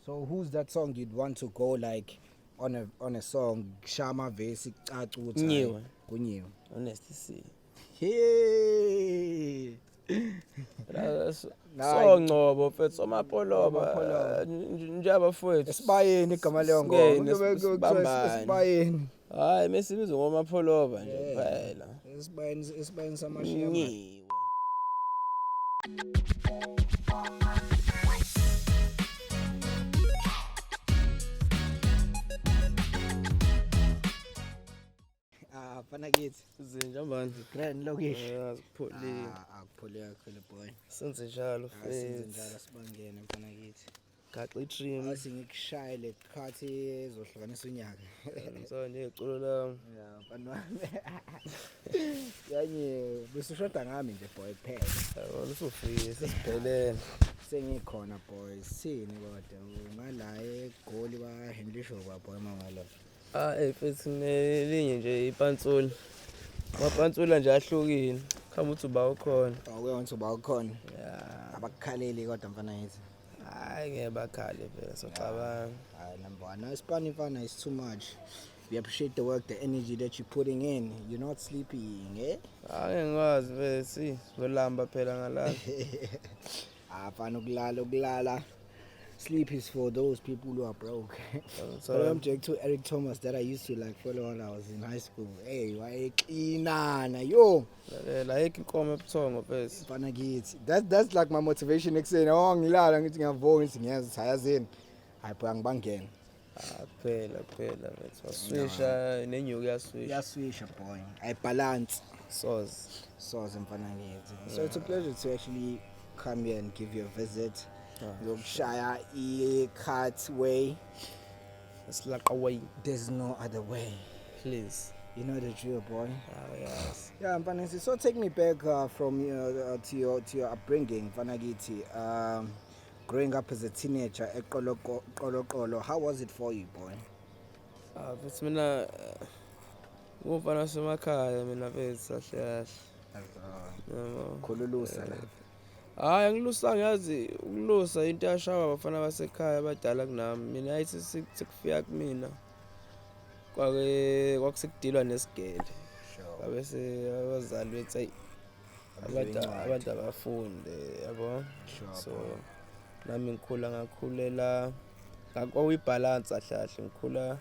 So who's that song you'd want to go like on a song shama verse kucaca ukuthi hayi, Kunyiwe. Kunyiwe. Honestly see. Hey. So Ngcobo mfethu, somapoloba Somapoloba. nje abafowethu. Esibayeni igama leyo ngoma. Singene, Kube kuthiwa sibambane. esibayeni. Hayi, mesibizwa ngomapholoba nje Yeah. kuphela. Esibayeni samashiya. Nyiwe. Ah, fana kithi. Zinja mbani? Grand lokishi. Yeah, sipholile. Ah, akupholile kakhulu boy. Senze njalo Ah, senze njalo mfethu. sibangene mfana kithi. Gaxa i-trim. Ase ngikushayele khathi ezohlukanisa unyaka. So nje iculo lami. Yeah, mfana wami. Yanye besushoda ngami nje boy kuphela. Yabona usufike sesiphelele. Sengikhona boy, sini kodwa ungala eGoli ba handle show kwa boy mangalo. Ah, mfethu nelinye nje ipantsula. Amapantsula nje ahlukile. Khama uthi uba ukhona. Awuke wonke uba ukhona. Yeah. Abakukhaleli kodwa mfana yithi. Hayi, ngeke bakhale phela, socabanga. Hayi, number one. No, Spani mfana is too much. We appreciate the work, the energy that you're putting in. You're not sleeping, eh? Hayi, ngikwazi mfethu, ngizolamba phela ngalala. Ah, mfana ukulala ukulala. Sleep is for those people who are broke. So But I'm to Eric Thomas that I used to like follow when I was in high school. Hey, wayexinana yo. Lalela, ayikho inkomo ebuthongo mfethu. Mfana kithi. That's like my motivation ekuseni. Oh, ngilala ngithi ngiyavuka ngithi ngiyazi ukuthi ayazini. Hayi boy angibangena. Ah, kuphela kuphela mfethu. Waswisha nenyuku yaswisha. Iyaswisha boy. I balance. Soze. Soze mfana kithi. So it's a pleasure to actually come here and give you a visit. Ah. Ngizokushaya i-cut way. Silaqa way, There's no other way. Please. You know the drill, boy. Ah, yes. Yeah, mfana. So take me back from to your upbringing, mfana kithi. Growing up as a teenager eQoloqolo, how was it for you, boy? Ah, mfethu mina ngumfana wasemakhaya mina mfethu, kahle kahle. Yabo. Khululusa la. Hayi, angilusanga, yazi ukulusa into yashawa abafana basekhaya abadala kunami. Mina yayithi sekufika kumina kwake kwakusekudilwa nesigele. Babese abazali bethi ayi abantu abafunde yabo. Sure. So Boy. Nami ngikhula ngakhulela kwakuyi-balance kahle kahle, ngikhula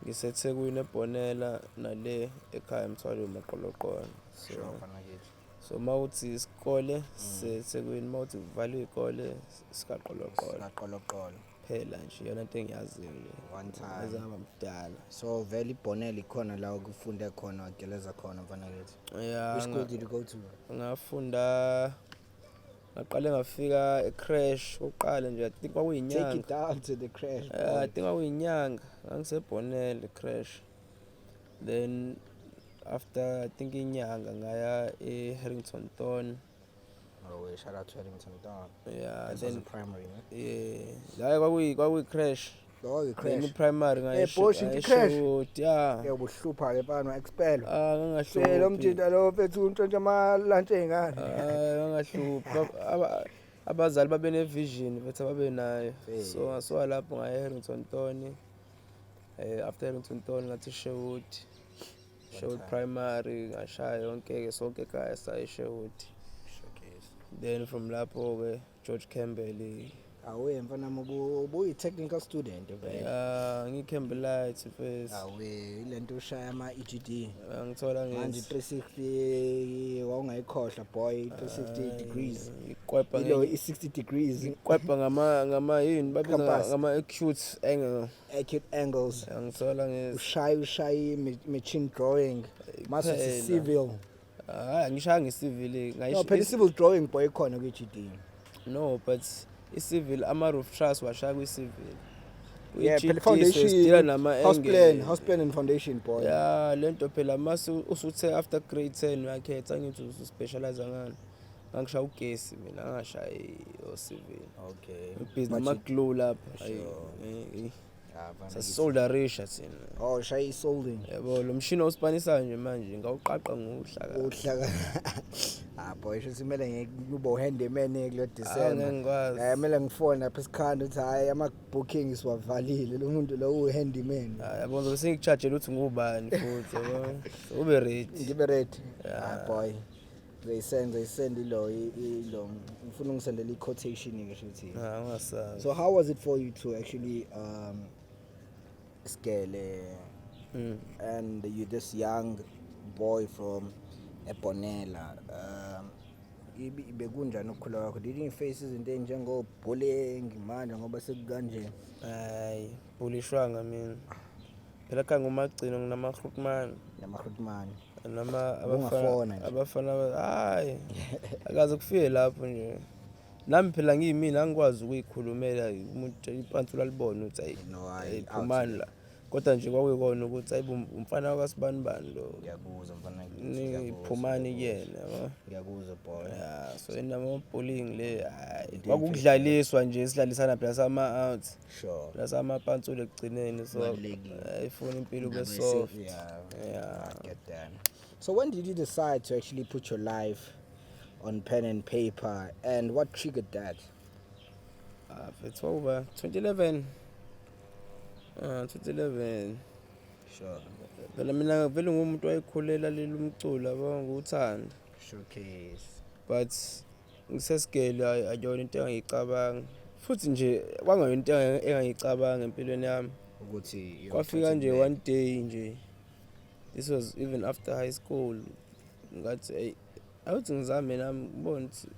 ngiseThekwini eBhonela nale ekhaya eMthwalume Maqoloqolo. So Sure, mfana kithi. So mawuthi isikole siseThekwini, mawuthi kuvalwe iy'kole sikaQoloqolo. SikaQoloqolo. Phela nje iyona nto engiyaziyo le. One time. Ngaze ngaba mdala. So vele iBhonela ikhona la ukufunde khona wageleza khona mfana kithi. Yeah. Which school did you go to? Ngafunda, ngaqale ngafika e-creche oqala nje, I think Take it kwakuyinyanga. Down to the creche. Yeah, I Boy. think kwakuyinyanga ngangisebhonele creche, then after I think inyanga ngaya e-Harrington Thorn. Oh, wait, shout out to Harrington Thorn. Yeah. This was Then in primary, ne? Yeah, la kwakuyi-creche. Oh, Then i-creche. i-primary Eh, Bosch, i-creche. Sherwood, yeah. Yeah, ubuhlupha ke mfana, expel. Ah, Phela ngangahluphi. umjita lo mfethu untshontsha ama-lunch ey'ngane. Hayi, ngangahluphi. Abazali babe ne-vision futhi ababe nayo. Hey. So ngasuka lapho ngaya e-Harrington Thorn. After Harrington Thorn ngathi Sherwood. Sherwood Time. Primary ngashaya yonke-ke, sonke ekhaya saya eSherwood. Showcase. Then from lapho-ke George Campbell. Awe mfana ubuyi-technical student vele. Yeah, ngiyi-Campbellite first. Awe ilento ushaya ama-EGD. Ngithola Manje ngithi 360 wawungayikhohlwa boy, 360 degrees. Ngikwebha Ilo i-60 degrees. Ngikwebha ngama yini babiza Compass. ngama acute angle. Acute angles. Ngithola nge Ushaye machine drawing. Mase Kuphela. civil. Hayi, ngishaya nge-civil. No, phela i-civil drawing boy ikhona kwi-EGD. No, but i-civil ama-roof truss washaya kwi-civil. Yeah, phela foundation, house plan, house plan and foundation boy. Ya, lento phela mase usuthe after grade 10 uyakhetha, angithi ususpecialize ngani. Ngangishaya ugesi mina, ngangashayi o-civil. Okay. Busy But nama-glue lapha. Ayi, Sure. eh, eh. Ah, mfana. Sasisolderisha thina. Oh, shaya i-soldering. Yabo, lo mshini owusipanisayo nje manje ngawuqaqa nguhlaka. Uhlaka. Ah boy, sho kumele ngikube uhandyman kulo Ah, December. ngeke ngikwazi. Eh, kumele ngifone lapha esikhanda ukuthi hayi, ama bookings siwavalile, lo muntu lo uhandyman. Ah, yabo, ngizobe sengikuchajela ukuthi ngubani futhi, yabo. So, ube ready. Ngibe ready. Yeah. Ah boy. Ngizoyisend ilo ilo ngifuna ungisendele i-quotation ke shuthi. Ah, ungasabi. So how was it for you to actually scale and you this young boy from eBonela, bekunjani ukukhula kwakho? Did you face izinto ezinjengo bullying manje ngoba sekukanje? Hayi, bulishwanga mina. Phela khanga umagcino nginama-grootman. Nama-grootman. Noma Ubungafona abafana nje. Abafana hayi, akaze kufike lapho nje. Nami phela ngiyimina, angikwazi ukuyikhulumela umuntu ipantsula libone ukuthi ayi, No, hayi, ayi, out. phumani la. Kodwa nje kwakuyikona ukuthi ayi, umfana wakasibani bani lo. Ngiyakuzwa mfana. Phumani kuyena, yabo. Ngiyakuzwa boy. Yeah, so inama-bullying le, hayi, Into kwakukudlaliswa nje, sidlalisana phela sama-out. Sure. Phela samapantsula ekugcineni, so Kubalulekile. ayifuna impilo ube Indaba soft. Yeah. Yeah. I get that. So when did you decide to actually put your life on pen and paper, and what triggered that? Ah, it's over 2011. 2011. Sure. Phela mina vele ngumuntu wayekhulela leli umculo, yabo, ngiwuthanda. Showcase. But ngisesigele akuyona into engangiyicabanga. Futhi nje kwangayona into engangiyicabanga empilweni yami. Ukuthi Kwafika nje one day nje. This was even after high school. Ngathi hey, awuthi ngizame nami ngibone ukuthi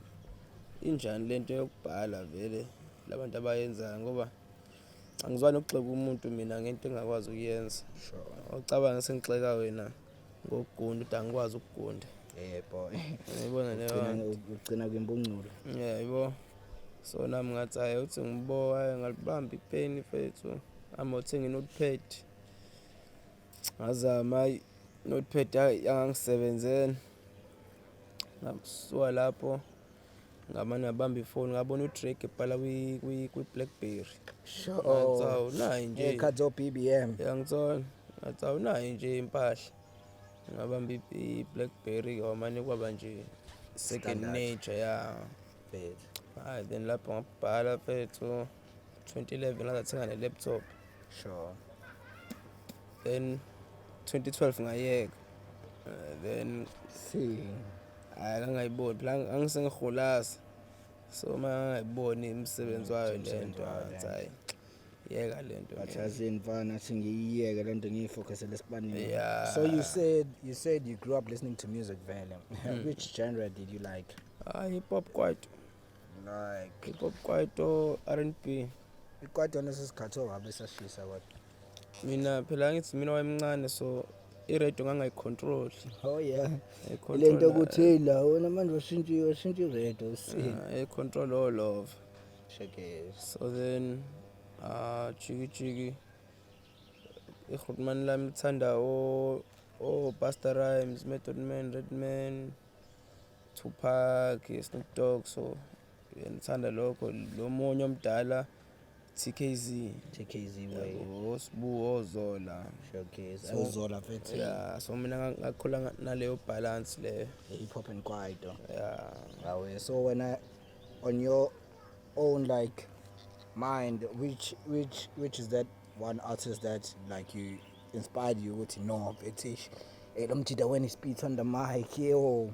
injani lento yokubhala vele labantu abayenzayo, ngoba angizwani ukugxeka umuntu mina ngento engakwazi ukuyenza. Sure. Ucabanga sengigxeka wena ngokugunda ukuthi angikwazi ukugunda. Yeah boy. Uyayibona leyo nto? Ugcina kwimpunculo. Yeah, yebo. So nami ngathi hayi, uthi ngibo, hayi, ngalibamba ipeni mfethu. Amothenga i-notepad. Ngazama, hayi, notepad hayi yangisebenzela. Ngasuka lapho ngamane ngabamba ifoni, ngabona uDrake ebhala kwi BlackBerry. Sure. Ngathi awu nayi nje. Ekhathi o BBM. Yangithola. Ngathi awu nayi nje impahla. Ngabamba i-BlackBerry, kwamane kwaba nje second Standard. nature, yeah. Mfethu. Hayi, then lapho ngabhala mfethu 2011 ngathenga ne-laptop. Sure. Then 2012 ngayeka. Then See. hayi, ngangayiboni phela, angisengiholaza. So uma ngangayiboni imisebenzi wayo le Umsebenzi nto, wayo le ngathi hayi, yeka le nto But mina. yazini mfana, athi ngiyiyeke lento ngiyifocusele esipanini. Yeah. So you said you grew up listening to music vele. Which genre did you like? Ah, hip hop, kwaito. Like Hip hop, kwaito, R&B. Ikwaito nesikhathi owabe sashisa kodwa. Mina phela ngithi mina wayemncane, so i-radio ngangayicontrol. Oh yeah. Lento ukuthi hey la wena manje washintsha i-radio see. I-control all of. Showcase. So then jiki jiki igrootman lami lithanda o Busta Rhymes, Method Man, Redman, Tupac, Snoop Dogg, so ngithanda lokho. Lo munye omdala, TKZ. TKZ way. Yabo, Sibu, oZola. Showcase. So- Uzola mfethu. Yeah, so mina ngakhula naleyo balance leyo. Hip hop and kwaito. Yeah. Awe, so when I on your own like mind, which is that one artist that like you inspired you ukuthi no mfethu, eh, lo mjida when he spits on the mic, yo,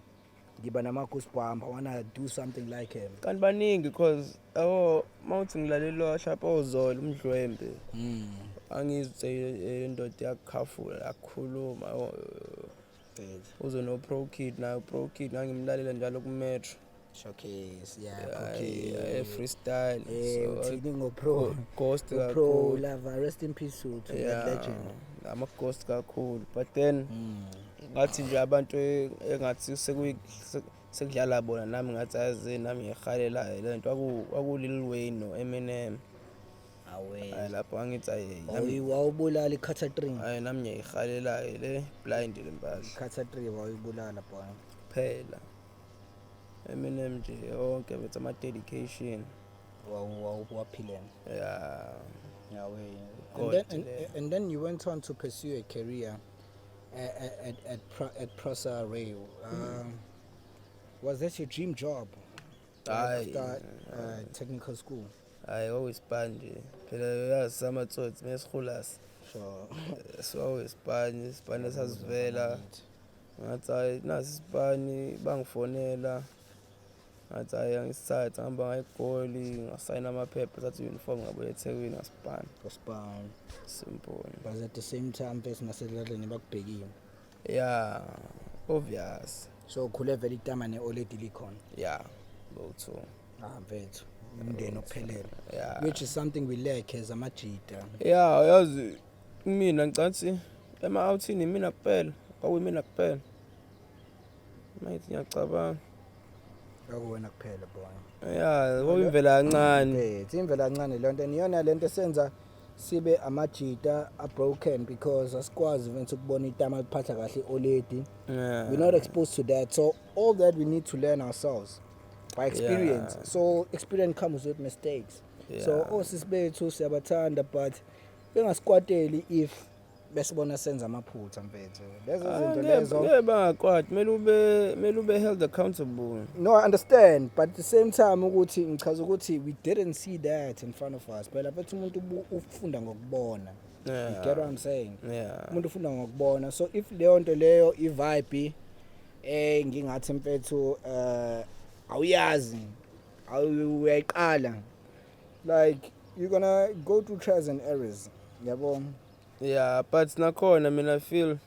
ngiba nama goosebumps, I wanna do something like him? Kanti baningi, because yabo mawuthi ngilalelwa mhlawumbe oZola umdlwembe, angizwe indoda iyakukhafula, yakhuluma yabo. Mfethu. Uze no Pro Kid nayo, Pro Kid ngangimlalela njalo ku Metro. Showcase, yeah, Pro Kid. Yeah, freestyle. Eh, So, uthini ngo Pro? Ghost Pro kakhulu. Lover, rest in peace to that Yeah, legend. ama ghost kakhulu, but then ngathi nje abantu engathi sekudlala bona, nami ngathi aze nami ngiyihalela le nto, kwaku Lil Wayne no Eminem. Awe. Hayi, lapho angithi ayi nami Wawubulala i-Carter 3. Hayi, nami ngiyayihalela le blind le mpahla. Carter 3 wawuyibulala boy. Phela Eminem nje yonke bethi ama dedication. Wawu waphilena. Yeah. Yeah, way. And God, then and, yeah. and then you went on to pursue a career at Prasa Rail. Was that your dream job? Right Aye. after technical school. Hayi, kwakuyispani nje phela, uyazi samatsotsi mesihulasa. Sure. Siwawuyisipani, isipani esasivela. Ngathi hayi, nasi isipani, bangifonela, ngathi hayi, angisithathe. Ngihamba ngayegoli, ngasayina amaphepha, thatha i-uniform, ngabuya eThekwini, ngasipana. Waspan. Simple. But at the same time bese nasedladleni bakubhekile. Yeah, obvious. So ukhule vele itama ne-oledi likhona. Yeah, bowu-two. Ah mfethu, umndeni ophelele. Yeah. Which is something we lack as amajita. Yeah, yazi mina ngicathi ema-outhini imina kuphela, kwakuyimina kuphela mayithi ngiyacabanga. Akuwena kuphela, boy. Ya, kwakuyimvela kancane. Mfethu, imvela kancane leyo nto, and iyona lento esenza sibe amajita a-broken because asikwazi mfethu ukubona itama liphatha kahle i-oledi. Yeah. We're not exposed to that, so all that we need to learn ourselves by experience. So experience comes with mistakes. So osisi bethu siyabathanda, but bengasikwateli if besibona senza amaphutha, mfethu, lezo Ah, zinto lezo. Ngeke bangakwati, kumele ube held accountable. No, I understand, but at the same time ukuthi ngichaza ukuthi we didn't see that in front of us. Phela mfethu, umuntu ufunda ngokubona. You get what I'm saying? Yeah. Umuntu ufunda ngokubona, so if leyo nto leyo i-vibe ngingathi mfethu awuyazi, uyayiqala, like you're gonna go through trials and errors, yabo. Yeah, but nakhona mina I feel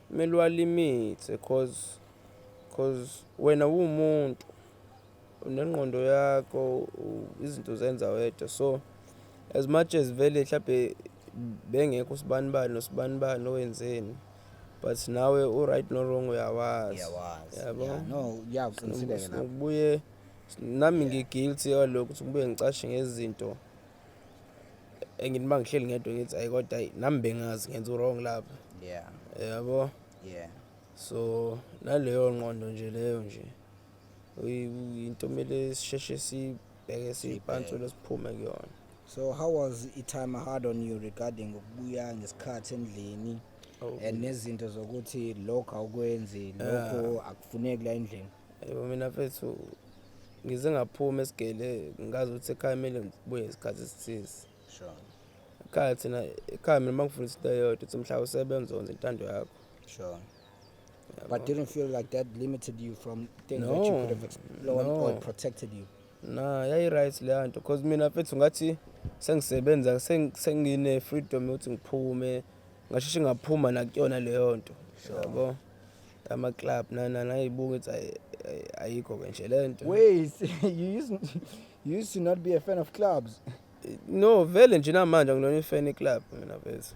kumele uwa-limit-e cause wena uwumuntu unengqondo yakho, izinto zenza wedwa. So as much as vele mhlawumbe bengekho usibanibani nosibanibani owenzeni, but nawe u-right no wrong uyawazi. Yabo. Yeah, no, yeah, uqinisile-ke lapho. Sinokubuye nami ngi-guilty kalokhu ukuthi ngibuye ngicashe ngezinto engithi uma ngihleli ngedwa ngithi ayi, kodwa ayi, nami bengazi ngenza u-wrong lapha. Yabo. So naleyo ngqondo nje leyo nje into kumele sisheshe sibheke, siyipantsule, siphume kuyona. So how was i-time hard on you regarding ukubuya ngesikhathi endlini and nezinto zokuthi lokhu awukwenzi, lokhu akufuneki la endlini? Yebo, mina mfethu ngize ngaphuma esigele ngazi ukuthi ekhaya kumele ngibuye ngesikhathi esithize. Ekhaya thina, ekhaya mina uma ngifundisa into eyodwa ukuthi mhla usebenza wenza intando yakho. Yabo. But didn't feel like that limited you from things that you No, could have explored or no. protected you? Na, yayi-right leya nto because mina mfethu ngathi sengisebenza sengine-freedom yokuthi ngiphume, ngasheshe ngaphuma nakuyona leyo nto. Yabo, ama-club nani ngayibuka ukuthi ayikho-ke nje le nto. Wait, you used to not be a fan of clubs? No, vele nje namanje angilona i-fan club mina mfethu.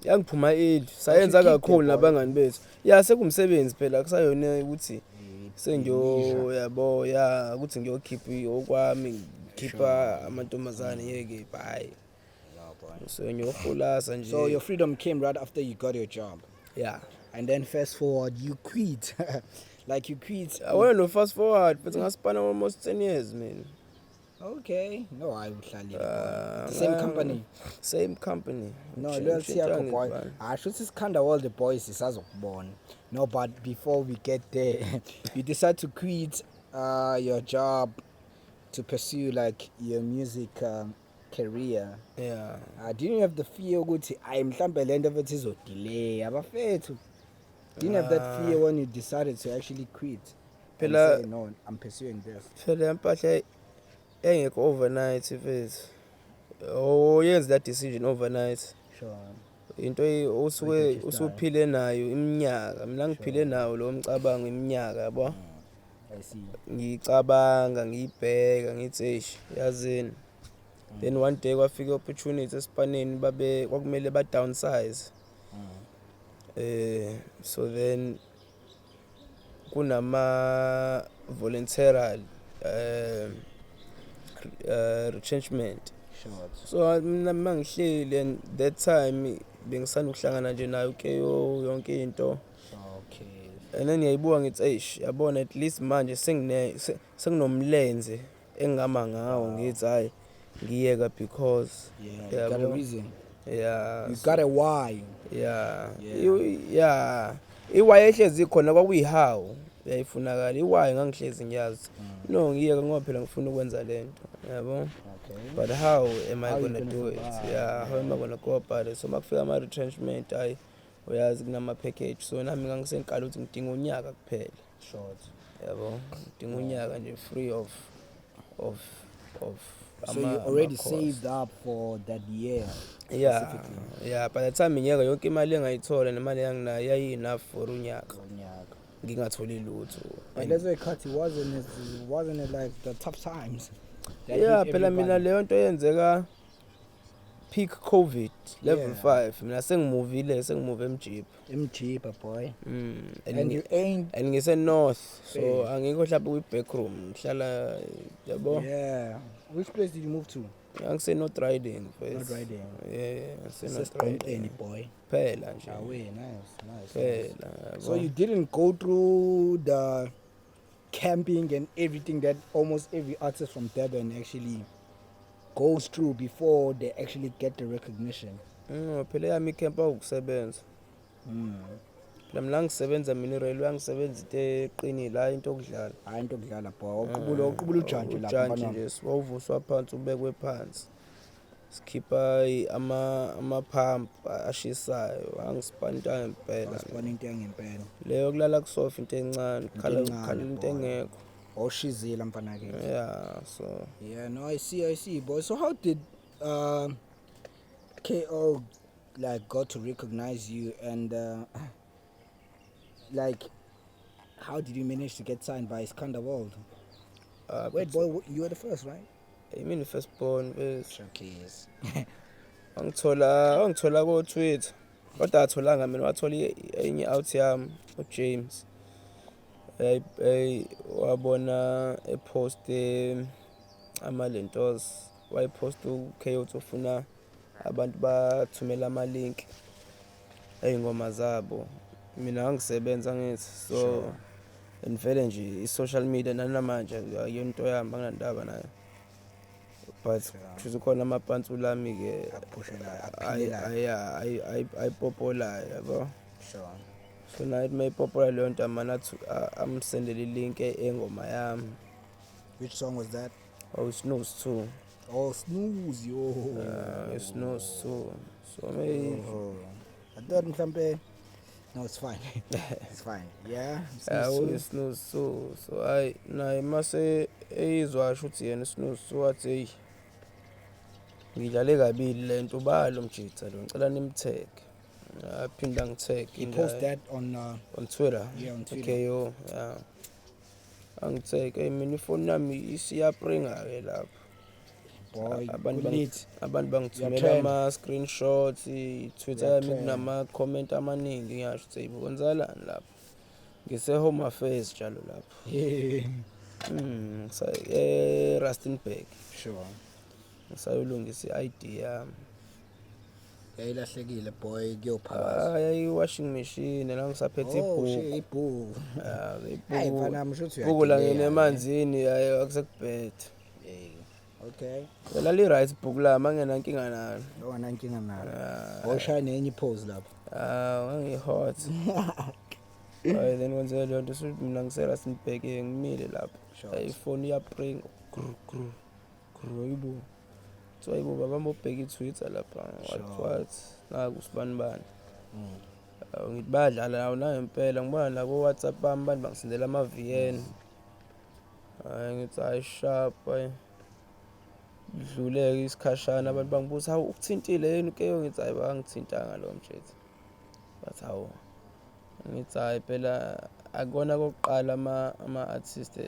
Yangiphuma early, sayenza keep the kakhulu boy. Nabangani bethu. Ya, sekumsebenzi phela, kusayona ukuthi sengiyo, yabo, ya, ukuthi ngiyokhipha okwami, ngikhipha amantombazane, yeke, bye. No, boy. So ngiyohulasa nje. So your freedom came right after you got your job. Yeah. And then fast forward, you quit. Like you quit. Awona no fast forward, but ngaspana almost 10 years mina. Okay. No, I uhlalile. Ah, The same company. Same company. No, loyalty yakho, boy. Asho ukuthi sikhanda all the boys sisazokubona. No, but before we get there, you decide to quit your job to pursue like your music career. Yeah. Didn't you have the fear ukuthi ayi, mhlambe lento mfethu izo-delay abafethu? Didn't you have that Ah. fear when you decided to actually quit and Phela say, no, I'm pursuing this? Phela impahla engekho overnight mfethu. Oh, yenza that decision overnight. Into osuke Like usuphile nayo iminyaka. Mina ngiphile nawo lo mcabango iminyaka, yabo. I see. Ngicabanga, ngiyibheka, ngithi eish, yazini. Then one day kwafika i-opportunity esipaneni, babe kwakumele ba downsize. So then kunama voluntarily retrenchment. So mina mangihleli, and that time bengisanda ukuhlangana nje nayo keyo yonke into. And then ngiyayibuka ngithi eish, yabona, at least manje senginomlenze engingama ngawo, ngithi hayi. Ngiyeka because Yeah, you got a Yabo. reason. Yeah. You got a why. Yeah. Yeah. Yeah, i-why ehlezi khona kwakuyi-how yayifunakala i-why ngangihlezi ngiyazi. No, ngiyeka ngoba phela ngifuna ukwenza lento, yabo. Okay. But how am I How you gonna gonna do it? survive? Yeah, how am I gonna go about it? So makufika ama-retrenchment, hayi, uyazi kunama-package, so nami ngangisengiqala ukuthi ngidinga unyaka kuphela. Short. Yabo, ngidinga unyaka nje free of So you already saved up for that year. Yeah. Specifically. Yeah, by the time ngiyeka yonke imali engayithola nemali enginayo yayi-enough for unyaka. Unyaka. Ngingatholi lutho. But And- lezo y'khathi wasn't it like the tough times that Yeah, hit phela mina everybody? leyo nto yenzeka peak COVID level Yeah. 5, mina sengimuvile, sengimuve emjeep. Emjipa, boy. And, And you ain't and ngise north, so Yeah. angikho mhlawumbe kwi backroom ngihlala, yabo. Yeah. Which place did you move to? Angise North Riding first. North Riding. Yeah, ngise North Sesiqonqeni, Riding boy. Phela nje. Awe, nice, nice, nice. Phela. So you didn't go through the camping and everything that almost every artist from Durban actually goes through before they actually get the recognition. Phela yami icamp awukusebenza. Phela mina ngisebenza, mina i-railway angisebenza into eqinile, hayi into yokudlala. Hayi into yokudlala, boy. Uqubula ujantshi lapha, Ujantshi mfana wami. nje, wawuvuswa phansi ubekwe phansi. Sikhipha ama-pump ashisayo, angisipana into yangempela. Wasibona into yangempela. Leyo kulala kusofa into encane, kukhala encane, kukhala into boy. engekho. Awushizila mfana ke. Yeah, so Yeah, no, I see, boy. So how did KO like got to recognize you and like how did you manage to get signed by Iskandar World? Wait, boy, you were the first, right? Yimina first born bese. Showcase. Wangithola ko Twitter. Kodwa atholanga mina, wathola enye out yami uJames. Hey, wabona epost ama lentos, wayipost uKO ufuna abantu bathumela ama link eyingoma zabo. Mina ngangisebenza ngithi so Sure. and vele nje i-social media nanamanje akuyonto yami, anginandaba nayo. But kusho khona amapantsula ami ke Aphushelayo, aphilelayo. Ayipopolayo, yabo. Sure. So naye mayipopola leyo nto amane athi amsendele ilink engoma yami. Which song was that? Oh, Snooze 2. Oh, Snooze, yo. Snooze 2. So may Oh. I thought mhlambe. No, it's fine. It's fine. Yeah. Yeah, Snooze 2. Snooze 2. So hayi naye mase eyizwa asho ukuthi yena Snooze 2 wathi hey ngidlale kabili lento balo mjitha lo ngicela nimtag. Aphinda ngitag. He post that on on Twitter. Yeah, on Twitter. Okay, yo, yeah. Angitag, hey mina ifoni yami isiyapringa ke lapho. Boy, Abantu kulit. Abantu bangithumela Uyatrend. ama screenshots, i-Twitter yami Uyatrend. kunama comment amaningi, ngiyasho ukuthi hey kwenzakalani lapho. Ngise Home Affairs njalo lapho. Yeah. Rustenburg. Sure. Ngisayolungisa i-ID yami. Yayilahlekile, boy, kuyophakathi. Ah, yayi washing machine la ngisaphethe Oh, shit, ibhuku. ibhuku. Ah, Hayi ibhuku. mfana, msho uthi Ibhuku langena uyadelaya, emanzini, hayi akusekubhethe. eh. Okay. Phela li right ibhuku lami anginankinga nalo. Awanankinga nalo. Ah, Awushaya nenye ipose lapho. Ah, ngangi-hot. Hayi then kwenzeka leyo nto so mina ngise-Rustenburg ngimile lapho. Sure. Hayi ifoni iyapringa gru gru gru ayibo. Kuthiwa ayibo baba mobheka i-Twitter lapha. What Sure. what naku sibani bani. Mm. Awu, ngithi bayadlala nawo nangempela ngibona nako WhatsApp bami abantu bangisendela ama-VN. Hayi ngithi hayi sharp hayi. Dluleke isikhashana abantu bangibuza hawu ukuthintile yini ke ngithi hayi bangithintanga lo mjethi. Bathi hawu. Ngithi hayi phela akona kokuqala ama artist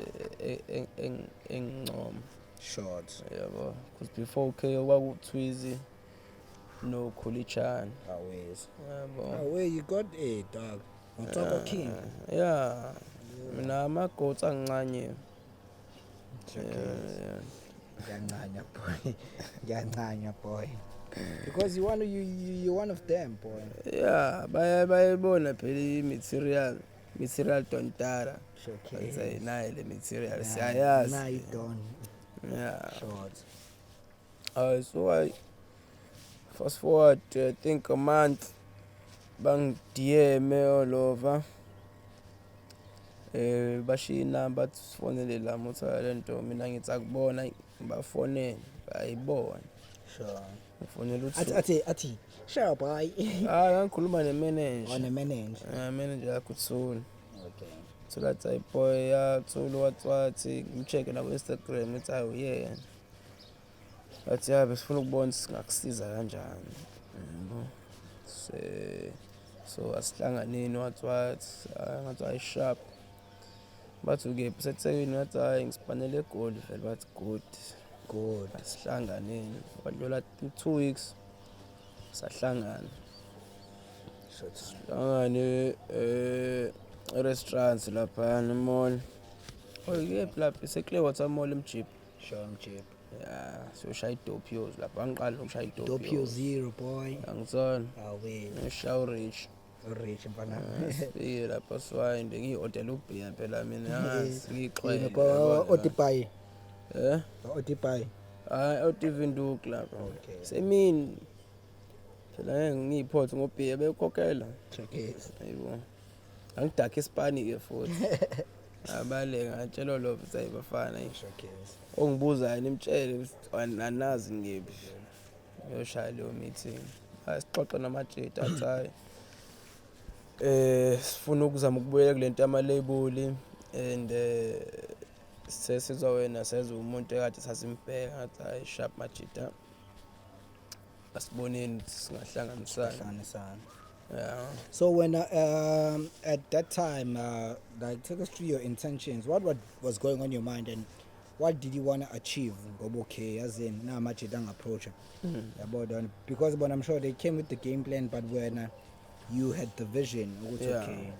engincoma. Short. Yabo, because before K kwakuTwizy no Khulichana. Always. Yabo. Oh, where you got a dog? On top of king. Yeah. Mina ama-goats angincanye. Okay. Yeah. Ngiyancanya, boy. Ngiyancanya, boy. Because you want you you you're one of them, boy. Yeah, bayayibona phela i-material, material tontara. Okay. Bathi nayi le material siyayazi. Nah, you don't. Yeah. Short. Hayi, so I fast forward, I think a month, bangi-DM all over, bashiya inamba, bathi sifonele la motha lento. Mina ngithi akubona, ngibafonele, ayibona. Ngifonela Athi uthi athi sure, boy. Hayi, ngikhuluma ne-manager. On a manager. Manager yakho uThuli. Okay. Thola athi, "Hayi boy, ya Thuli, wathi ngim-check-e nabo-Instagram." Ngithi, "Hayi, uyena." Bathi, "Ya, besifuna ukubona ukuthi singakusiza kanjani, yabo, se so asihlanganeni." Wathi hayi, ngathi hayi, sharp. Bathi, "Ukephi?" "Usethekwini." Ngathi, "Hayi, ngisipanele eGoli vele." Bathi, "Good." Good. Asihlanganeni. Kwadlula 2 weeks, sahlangana. Short time. Hlangane restaurant laphayana e-mall. Oh, kephi lapha? Ise-Clearwater Mall, eMjipha. Sure, Mjip. Ya, siyoshaya idopios lapha. Angiqali ukushaya Dope idopios. zero, boy. Angizona. Awe. Ngishaya u-rich. Rich mfana. Sifike lapha, siwayinde, ngiyi-odela ubhiya phela mina, yazi ngiyixwele. Odipayi. Eh. Odipayi. Hayi, otivinduku lapha. Okay. Semini phela, ngeke ngiyiphothe ngobhiya bekhokhela. Showcase. Ayibo, angidakhe isipani-ke futhi, abaleka, ngatshelwa lo ukuthi, "Hayi bafana, eish, Showcase. ongibuzayo nimtshele ukuthi anazi ngephi." Uyoshaya leyo meeting. Hayi, sixoxe namatshita, athi, "Hayi, sifuna ukuzama ukubuyela kule nto yama-label and sesizwa wena, sezwa umuntu ekade sasimbheka." Ngathi, "Hayi, sharp majita, asiboneni ukuthi singahlanganisana." Hlanganisana. Yeah. So when at that time, like, take us through your intentions. What was going on your mind and what did you want to achieve? Ngoba okay, as in now much approach about on, because but I'm sure they came with the game plan, but when you had the vision, ukuthi okay,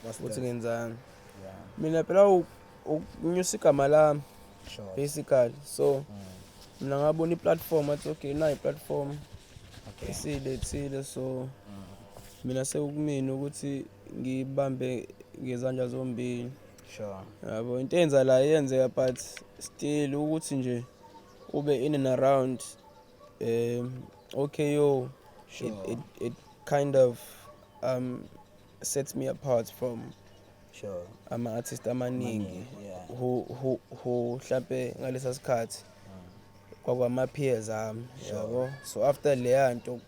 what's Ukuthi the ngenzani? Yeah. Mina phela ukunyusa igama lami basically. So mina ngabona i-platform, athi, "Okay, nayi i-platform esiyilethile." So mina sekukumina ukuthi ngibambe ngezandla zombili. Yabo, into eyenza la iyenzeka, but still ukuthi nje ube in and around OKO, it kind of sets me apart from ama-artist amaningi Amaningi, yeah. who mhlampe ngalesa sikhathi kwakwama-peers ami. Yabo, so after leya nto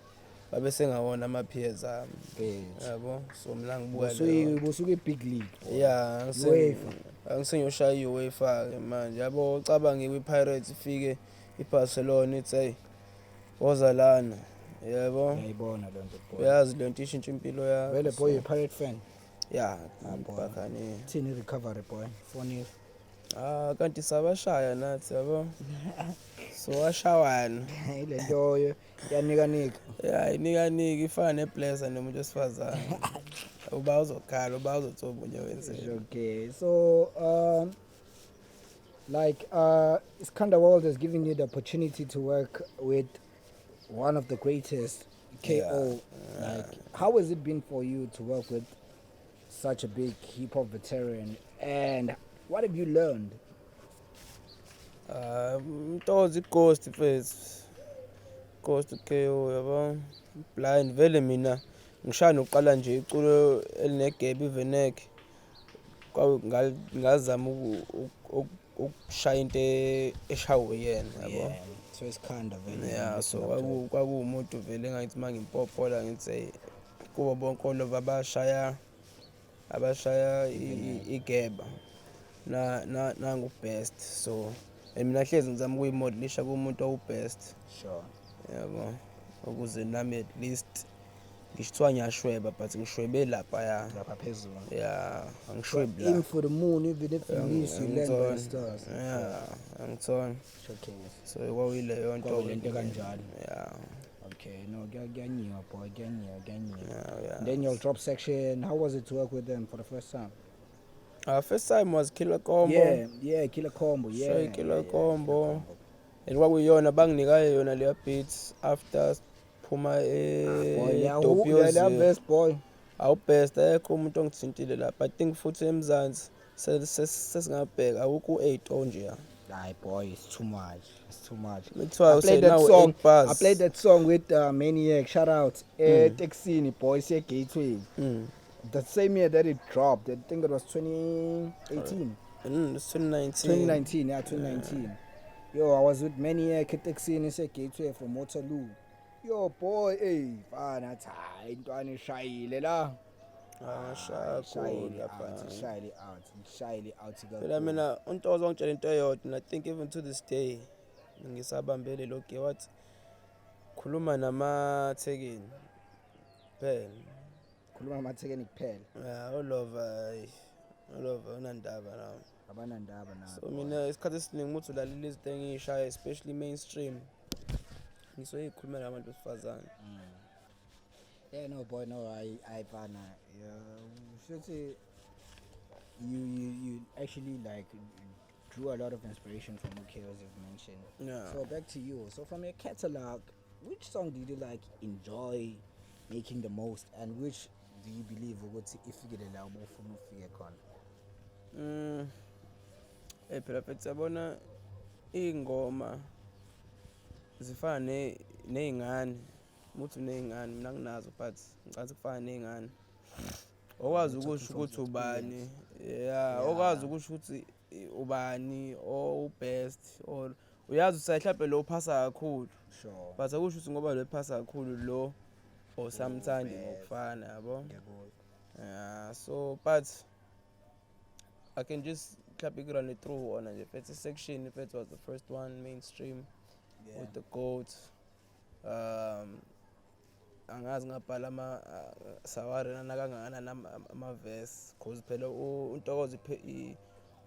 babe sengawona ama-peers ami. Yabo, so mina ngibuka leyo nto. Busuke big league, boy. Yeah. UEFA. Angisengiyoshaya i-UEFA-ke manje, yabo. Ucabange kwi-Pirates ifike i-Barcelona ithi, "Hey, woza lana," yabo. Ngiyayibona loo nto, boy. Uyazi le nto ishintsha impilo yakho. Vele boy, you Pirate fan. Yeah. Ah, boy. Buccaneer. Thini recovery, boy? 4-0. Ah, kanti sabashaya nathi, yabo, so washawana. Ile nto yanika nika. Ya, inika nika, ifana neblesser nomuntu wesifazane, uba uzokhala, uba uzothi omunye wenzeni. Okay, so like Iskandar World has given you the opportunity to work with one of the greatest, KO. Like, how has it been for you to work with such a big hip hop veteran, and what have you learned? Ah, Ntozi, ghost mfethu, ghost KO, yabo, blind vele. Mina ngishaya nokuqala nje iculo elinegebe ivenek, ngazama ukushaya into eshawe yena, yabo. Yeah, so Iskandar vele. Yeah, so kwakuwumuntu vele engathi uma ngimpopola ngithi, "Hey, kubo bonke olova abashaya igeba na nangu best." So and mina hlezi ngizama ukuyimodelisha kumuntu owu-best. Yabo, ukuze nami at least ngisho kuthiwa ngiyashweba, but ngishwebe laphaya. Lapha phezulu. Ya, angishwebi la. Aim for the moon, even if you miss, you land by the stars. Yeah, angithona. Okay. So kwakuyileyo nto. Kwakuyilento kanjalo. Yeah. Okay, no, kuyanyiwa boy, kuyanyiwa, kuyanyiwa. Yeah. And then your drop section, how was it to work with them for the first time? First time was Killer Combo. Yeah, Killer Combo, yeah. Sure, Killer yeah, Combo. Killer And kwakuyiyona banginika yona leya beats after phuma Boy, e leya verse, boy. Awubest, akekho umuntu ongithintile lapha, I think. Futhi eMzansi sesingabheka, awukho u-8 onje ya. Hayi boy, it's too much. It's too much. That's why I I played said that now song. 8 bars. I played that song with Maniac. Shout out. Texini boy, say Gateway. The same year that it dropped, I think it was 2018. It's 2019. 2019, yeah, 2019. Yo, I was with Maniac eTexini say Gateway from Waterloo. Yo boy, hey, fana hayi intwana ishayile la. Ah, ngashaya kakhulu Ishayile lapha. out, ishayile out, ishayile out Phela kakhulu. mina uNtokozo wangitshela into eyodwa, and I think even to this day ngisabambele lokho, wathi khuluma namathekeni phela. Khuluma namathekeni kuphela. Yeah, ulova, ulova unandaba nawo. Abanandaba nawo. So mina isikhathi esiningi ukuthi ulalela izinto engiyishaya, especially mainstream, ngisuke ngikhuluma nabantu besifazane. Yeah, no boy, no, I fana. Yeah, should you actually like drew a lot of inspiration from UK, as you've mentioned. Yeah. So back to you. So from your catalog, which song did you like enjoy making the most, and which do you believe ukuthi ifikile la ubufuna ufike khona? Phela mfethu, yabona iy'ngoma zifana ney'ngane. Ukuthi uney'ngane, mina nginazo, but ngicabanga kufana ney'ngane. Okwazi You're ukusho talking from ukuthi ubani, experience. yeah, okwazi ukusho ukuthi ubani or ubest or uyazi ukuthi mhlawumbe lo uphasa kakhulu. But akusho ukuthi ngoba lo ephasa kakhulu lo osamthandi Best. ngokufana, yabo. Ngiyakuzwa. Yeah, so but I can just mhlawumbe ikurun through wona nje mfethu. Section mfethu was the first one mainstream with the GOAT. Angazi ngabhala ama sawarena kangakanani ama-verse, cause phela uNtokozo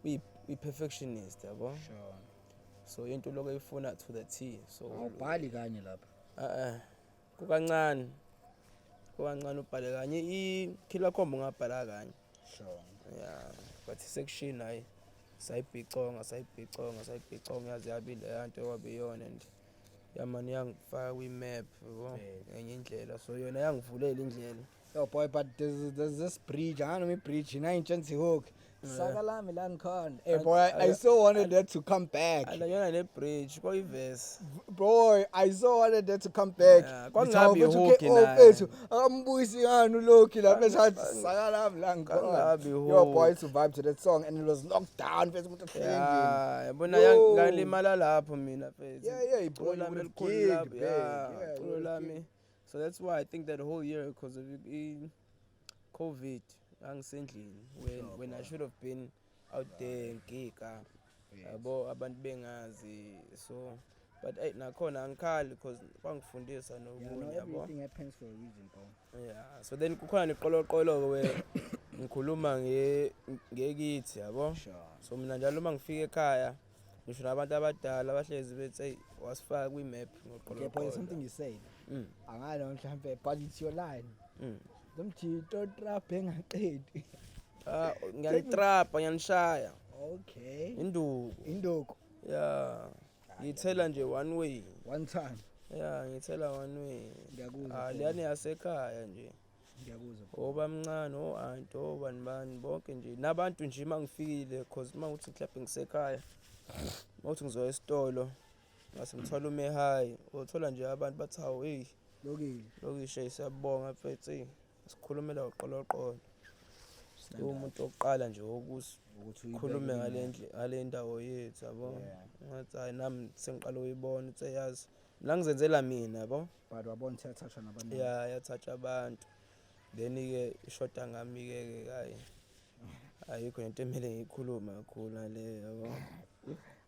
uyi-perfectionist, yabo. So into lokho eyifuna to the T, so Awubhali kanye lapha. Eh, kukancane kukancane ubhale kanye. I-Killer Combo ngabhala kanye. Yeah, but i-section hayi, sayibhiconga, sayibhiconga, sayibhiconga, yaze yabi leya nto okwabe iyona, and yamane yangifaka kwi-map, yabo, ngenye indlela, so yona yangivulela indlela. Yo boy, but there's this bridge. I don't know bridge. Nine hook. Saka lami la ngikhona. Hey boy, I so wanted that to come back. Yona le bridge kwayi-verse. Boy, I so wanted that to come back. Yeah, kwangabi Ngithawa i-hook mfethu, oh, nayo. mfethu, akambuyisi ngani uLoki lapha esathi saka lami la ngikhona. Kwangabi Yo boy, i-hook. to vibe to that song and it was locked down mfethu, umuntu ehleli endlini. Yeah, yabona, Yo. ngalimala lapho mina mfethu. Yeah, Iculo boy, you lami would've elikhulu gigged lapho, big. yeah, Yeah, you iculo would've lami. gigged. So that's why I think that whole year, because of COVID, ngangisendlini when when I boy. should have been out there ngigiga. Yabo, abantu bengazi, so but hey, nakhona angikhali because kwangifundisa Yeah, no, nokunye, yabo. everything happens for a reason, bro. Yeah, so then kukhona neqoloqolo we ngikhuluma ngekithi, yabo. So mina njalo uma ngifika ekhaya, ngisho nabantu abadala abahlezi bethi, hey, wasifaka kwi-map Okay, boy, something ngoqoloqolo. you said. Angazi mhlambe, but it's your line. Lomjito trap engaqedi. Ah, ngiyanitrapa, ngiyanishaya. Okay. Induku. Induku. Yeah. Ngithela nje one way. One time. Yeah, ngithela one way. Ngiyakuzwa. Ah, Boy. leyani yasekhaya nje. Ngiyakuzwa. Boy. Obamncane, o-anti, obani bani bonke nje. Nabantu nje mangifikile, cause mangukuthi mhlawumbe ngisekhaya, mawuthi ngizoya esitolo, ngase ngithola umehayi, uthola nje abantu bathi, hawu, hey, Lokile. lokishe, siyabonga mfethu, hey, sikhulumela uqoloqolo. Stand up. Umuntu wokuqala nje wokuthi Ukuthi uyibeke khulume kwi-map. ngale ndawo yethu, yabo. Ngathi hayi, nami sengiqala ukuyibona ukuthi yazi mina ngizenzela mina, yabo. But wabona ukuthi yathathwa nabantu. Yeah, yathatha abantu, then ke ishoda ngami ke hayi, ayikho into emele ngiyikhulume kakhulu ngale, yabo.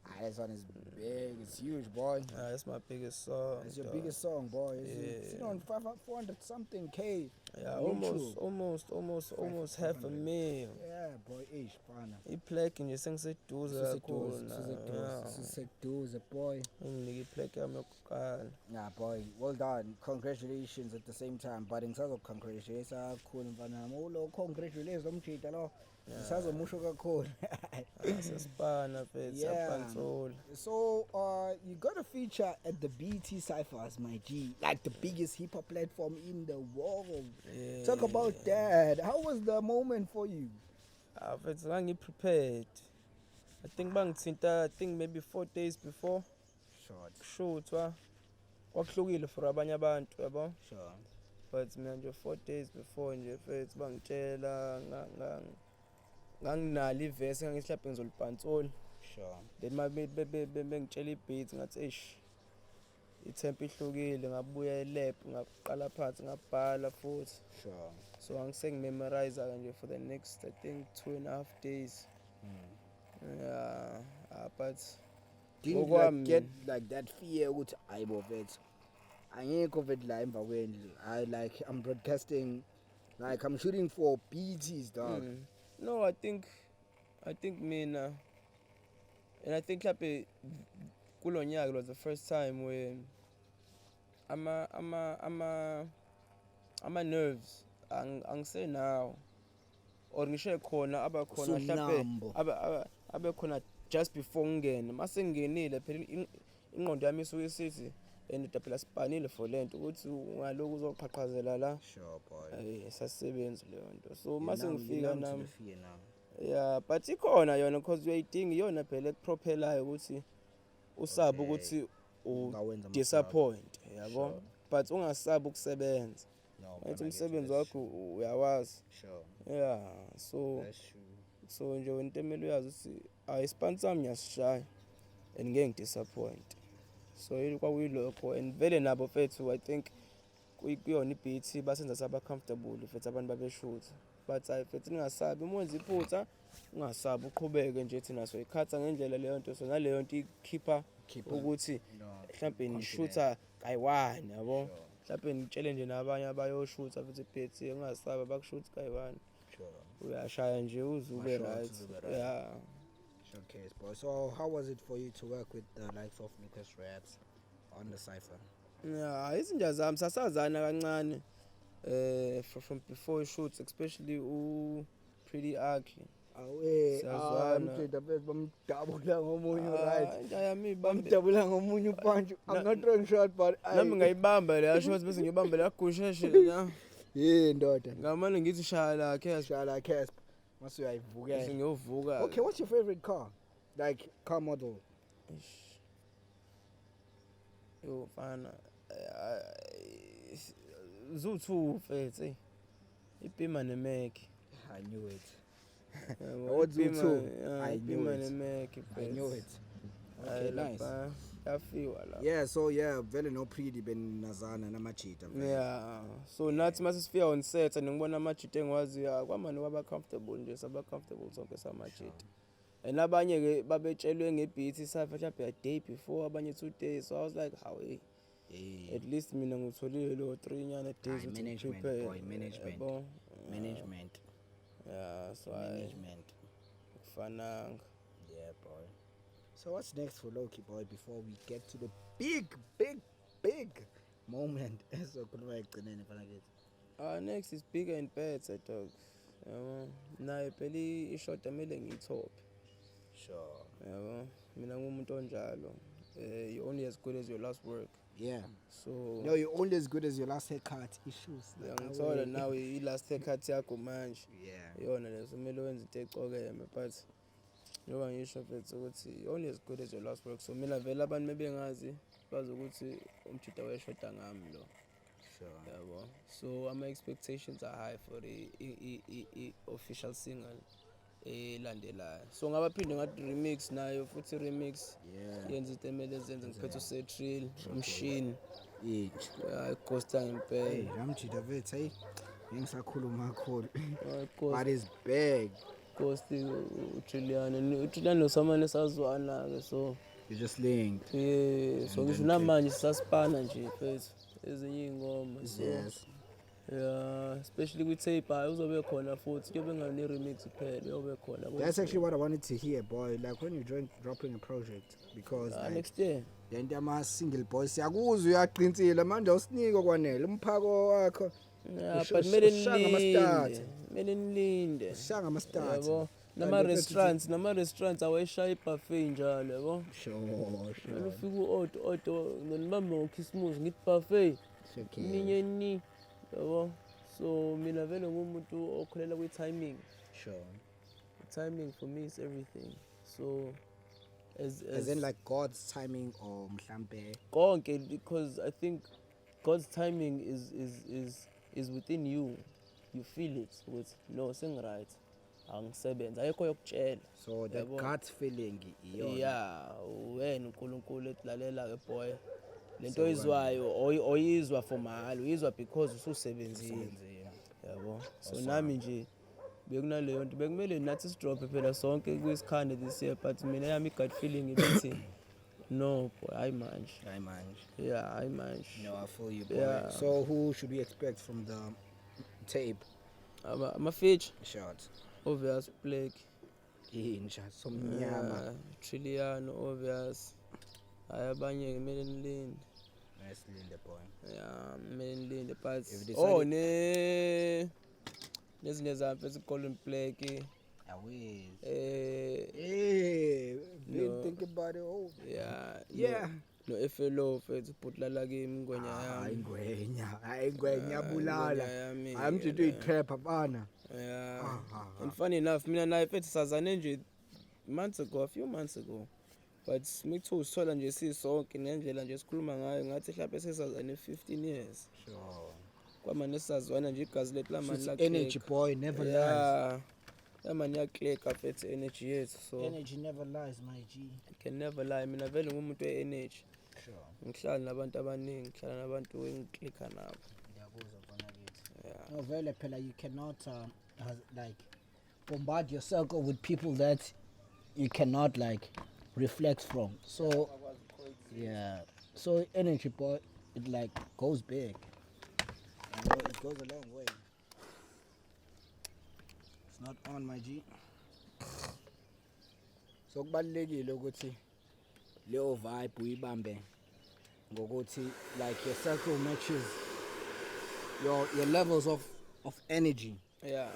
Ah, this one is big. It's huge, boy. Ah, it's my biggest song. It's your dog. biggest song, boy. It's Yeah. on five, 400 something K. Yeah, on almost, YouTube. almost, almost, almost half a 500. mil. Yeah, boy, ish, fana. I-plaque nje sengiseduze kakhulu nayo, yeah. Siseduze, boy. Nginike i-plaque yami yokuqala. Yeah, boy, well done. Congratulations at the same time. But ngisazo-congratulate kakhulu mfana wami. Ulo congratulate lo mjita lo. Ngisazomusho kakhulu. Ah, siyasipana mfethu, Yeah. siyapantsola. So, you got a feature at the BET Cyphers, my G, like the biggest hip hop platform in the world. Yeah. Talk about that. How was the moment for you? Ah, mfethu, ngangi-prepared. I think bangithinta, I think maybe 4 days before Short. kushuthwa. Kwakuhlukile for abanye abantu, yabo. But mina nje 4 days before nje, mfethu, bangitshela nganginalo ivesi, ngangithi mhlawumbe ngizolibhantsula. Then ma bengitshela i-beat, ngathi eish, i-tempo ihlukile. Ngabuya e-lab, ngaqala phansi, ngabhala futhi. So angisengimemorize nje for the next, I think, 2.5 days. Yeah, but Didn't you like Ngokwami. get like that fear ukuthi ayibo mfethu, angekho mfethu la emva kwendlu, I like I'm broadcasting, like I'm shooting for BETs, dog? No, I think mina, and I think mhlawumbe kulo nyaka it was the first time where ama nerves angisenawo, or ngisho khona abakhona mhlawumbe Usunambo. abe khona just before ngingene. Mase ngingenile phela, ingqondo yami isuke isithi and phela sipanile for lento ukuthi ungaloku uzoqhaqhazela la. Sure, boy. Eh, sasebenzi leyo nto, so mase ngifika nami Fear now. Yeah, but ikhona yona because uyayidinga iyona phela ekupropelayo ukuthi usabe ukuthi Ungawenza ama u-disappoint, yabo. But ungasabi ukusebenza. No, Ngathi umsebenzi wakho uyawazi. Yeah, so That's true. so nje wena into emele uyazi ukuthi hayi, isipani sami ngiyasishaya and ngeke ngidisappoint. So kwakuyilokho, and vele nabo mfethu, I think kuyona i-beat basenza saba comfortable mfethu, abantu babeshutha, but hayi mfethu, ningasabi uma wenza iphutha, ungasabi, uqhubeke nje, thina soyikhatha ngendlela leyo nto. So naleyo nto ikhipha Keep ukuthi no mhlawumbe confidence. nishutha kayi-one, yabo. Mhlawumbe ngitshele nje nabanye abayoshutha futhi, phethi ungasabi, abakushuthi kayi-one. Uyashaya nje uze ube Ma-shots right. uze ube right. Yeah. Showcase, boy. So how was it for you to work with the likes of Lucas Raps on the cipher? Yeah, izinja zami, sasazana kancane from before shoots, especially u Pretty Ugly. Awe. Siyazwana. Mjida bese bamdabula ngomunye, right? Inja yami ibambe. Bamdabula ngomunye upunch. I'm not throwing shot, but Nami ngayibamba leya shot, bese ngiyibamba la gusheshe la. Yeah, ndoda. Ngamane ngithi shaya la Casper. Shaya Casper. Mase Bese uyayivukela. ngiyovuka. Okay, what's your favorite car? Like car model. Eish. Yo mfana, zu-two mfethu, eyi. iBeamer neMerc. I knew it. Yabo, What's zu-two? Yeah, I knew iBeamer it. neMerc. I knew it. Okay, nice. Yafiwa la. Yeah, so yeah, vele no Pretty benazana namajita vele. Yeah, so nathi mase sifika on set and ngibona amajita engiwaziyo, kwamane kwaba comfortable nje, saba comfortable sonke samajita. And abanye ke babetshelwe ngebeat safa mhlawumbe a day before, abanye 2 days, so I was like, how, hey, at least mina ngitholile lo 3 nyana days Hayi, ukuthi management, ngiprepare, boy, management. Yabo. Management. Yeah, so hayi, Management. kufananga. Yeah, boy. So what's next for Loki, boy, before we get to the big, big, big moment? So khuluma ekugcineni, mfana kithi. Next is bigger and better, dog, yabo. Nayo phela ishoda kumele ngiyithophe. Yabo, mina ngumuntu onjalo, you only as good as your last work. So No, you're only as good as your last haircut. Issues. Uyangithola nawe, i-last haircut yakho manje. Iyona leso, kumele wenze into ecokeme, but njengoba ngisho mfethu ukuthi you're only as good as your last work. So mina vele abantu mebengazi bazi ukuthi umjida wayeshoda ngami lo. Yabo, so ama-expectations are high for i-official single elandelayo. So ngabaphinde ngathi remix nayo futhi, remix yenza into emele zenze, ngiphethe usetrill umshini. Yeah. Ighosta ngempela. Hey, Ramjida vethu, hey. Ngisakhuluma kakhulu. Ghost. But it's big. Ghost uJulian nosamane sazwana-ke, so You just linked. Yeah, so ngisho namanje sisasipana nje mfethu ezinye iy'ngoma, so yeah, especially kwi-tape, hayi, uzobe khona futhi, kuyobe ngane-remix kuphela, uyobe khona. That's actually what I wanted to hear, boy. Like when you join dropping a project, because like, Next year. Lento yama single boy siyakuzwa, uyaqinsile manje, awusinike okwanele umphako wakho. Yeah, but kumele ushaya nilinde, ngama-start. kumele nilinde. Ushaya ngama-start. Yabo, nama-restaurants awayishaya i-buffet njalo, yabo. Sure. Kumele ufike u-order order nonibambe ngokhisimusi, ngithi buffet ninye ni, yabo. So mina vele ngumuntu okholela kwi-timing. Timing for me is everything. So as As in like God's timing or mhlambe? Konke, because I think God's timing is within you. You feel it ukuthi no, sengi-right, angisebenze, ayikho yokutshela. So that Yabo. Gut feeling iyona. Yeah, wena uNkulunkulu ethi lalela ke boy, lento oyizwayo oyizwa for mahhala, uyizwa because ususebenzile. Usebenzile. Yabo, so nami nje bekunaleyo nto, bekumele nathi sidrophe phela sonke kwisikhande this year, but mina yami i-gut feeling ibithi no boy, hayi manje. Hayi manje. Yeah, hayi manje. No, I feel you, boy. Yeah. So who should we expect from the tape? Ama-feature? Shot. Obvious, Black. Inja somnyama. Yeah, Trilliano, obvious. Hayi, abanye kumele nilinde. Nice, Linda boy. Yeah, kumele nilinde, but If they oh decided- ne nezinye zampe ezi-Golden Black. Away. Eh. Hey, been No. thinking about it. Oh. Yeah. Yeah. No FLO mfethu, ubhuti lala kimi, ingwenya Hayi yami. ngwenya, hayi ngwenya Ah, bulala. ingwenya yami, Hayi mjito uyi-trap bana. Yeah. Ah, ah, ah. And funny enough, mina naye mfethu sazane nje months ago, a few months ago. But mikuthiwa usithola nje sisonke ngendlela nje esikhuluma ngayo, ngathi mhlawumbe sesazane 15 years. Sure. Kwamane sisazwana nje, igazi lethu lamani Shuthi la energy boy never lies. Yeah. Yamani yaklika mfethu energy yethu, so Energy never lies, my G. Can never lie. Mina vele ngumuntu we-energy. Sure. Ngihlala nabantu abaningi, ngihlala nabantu engiklikha nabo. Ngiyakuzwa mfana kithi. Yeah. No, vele phela you cannot has, like bombard your circle with people that you cannot like reflect from. So yeah. So energy boy, it like goes big. You know, it goes a long way. It's not on, my G. So kubalulekile ukuthi leyo vibe uyibambe ngokuthi like your circle matches your levels of energy. Yeah,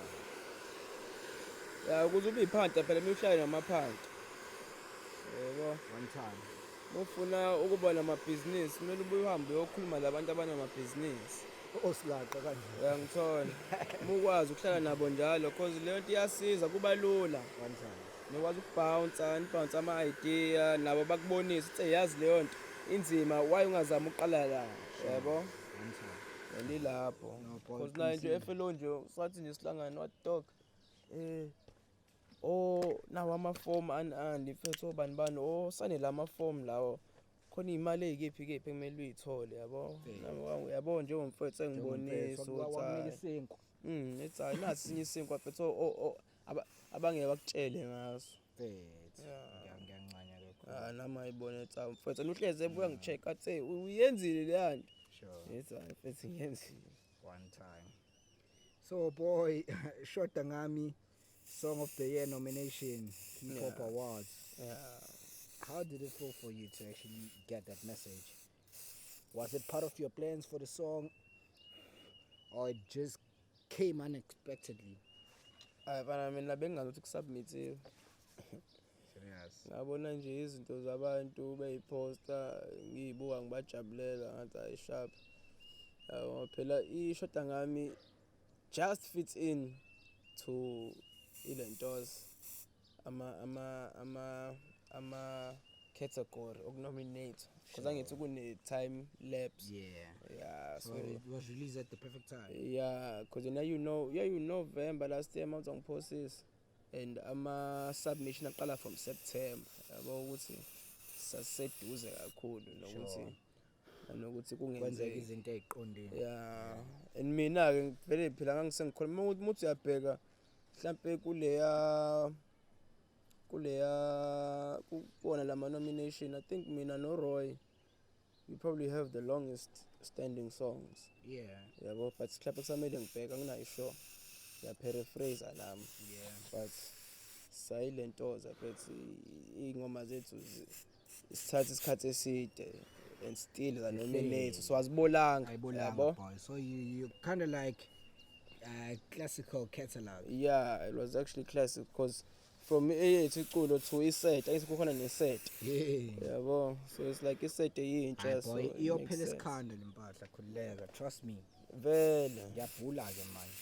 ukuze ube iphanta phela kumele uhlale namaphanta, yebo. One time. Ufuna ukuba namabhizinisi kumele ube uhambe uyokhuluma nabantu abanamabhizinisi. Osilaqa kanje. Uyangithola, uma ukwazi ukuhlala nabo njalo, cause leyo nto iyasiza, kuba lula. One time. Nikwazi ukubounce, nibounce ama-idea nabo, bakubonise ukuthi yazi leyo nto inzima, why ungazami uqala la, yabo? One time. And ilapho. No, boy, Because naye nje qinisile. FLO nje sathi nje sihlangane, what dog, oh nawo amafomu ani ani mfethu, obani bani, oh sane la mafomu lawo, khona iy'mali ey'kephi kephi ekumele uy'thole, yabo. Fair. Yabo, njengomfethu engibonisa ukuthi wakunika hhayi. Isinkwa. Ethi hayi, nasi esinye isinkwa mfethu, abangeke bakutshele ngaso. Mfethu. Yeah. Ngiyancanya kakhulu. Ah, nami ngayibona ethi hawu mfethu, and uhlezi ebuya ngi-check athi, "Hey, uyenzile leya nto?" Sure. Ngithi hayi mfethu, ngiyenzile. One time. So boy, Shoda Ngami, Song of the Year nomination, Hip Hop Awards. How did it feel for you to actually get that message? Was it part of your plans for the song, or it just came unexpectedly? Hayi fana, mina bengingazi ukuthi kusubmithiwe. Serious. Ngabona nje izinto zabantu beyiphosta, ngiyibuka, ngibajabulela, ngathi hayi sharp, yabo. Phela ishoda ngami just fits in to ilentos ama category okunominate, because angithi kune time lapse. Yeah. So, So, it was released at the perfect time. Yeah, because now you know, yeah, you November last year mawuthi angiphosisi, and ama submission aqala from September, yabo, ukuthi sasiseduze kakhulu nokuthi nanokuthi Kwenzeka kungenzeka izinto ey'qondile. Yeah, and mina ke vele phela ngangisengikhona, uma uthi uyabheka mhlambe kuleya kuwona lama nomination, I think mina no Roy, we probably have the longest standing songs. Yabo, but mhlawumbe kusamele ngibheke, anginayo sure, ngiyaparaphrase nami. But sayilentoza mfethu, iy'ngoma zethu sithatha isikhathi eside and still zanominate, so azibolanga. Ayibolanga, Yabo. Boy. So you kind of like classical catalog. Yeah, it was actually classic because from eyethu iculo to iset, angithi kukhona neset. Yabo, so it's like iset eyintsha, Hayi so boy, it makes iyophela sense. isikhanda lempahla, khululeka, trust me. Vele. Ngiyabhula ke manje.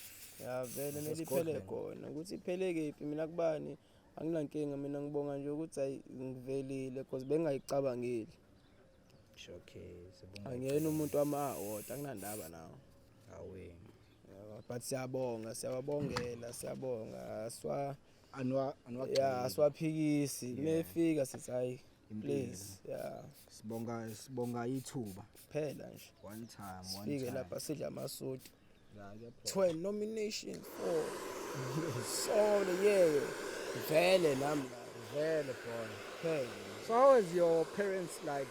Ya vele, kumele iphele Nasesigodlweni. khona, ukuthi iphele kephi, mina kubani. Anginankinga mina, ngibonga nje ukuthi hayi ngivelile because bengingayicabangeli. Okay, sibonga. Angiyena umuntu wama-award, anginandaba nawo. Awe. Yabo, but siyabonga, siyababongela, siyabonga. Aswa Anwa anwa. Yeah, aswaphikisi. Mefika sithi hayi, Impilo. please, yeah. Sibonga ithuba. Phela nje. One time, one Sifike time. lapha sidla amasuti. Yeah, kuyaphoqa. 12 nominations for song of the year. Vele nami la. Vele boy. Phela. So how has your parents like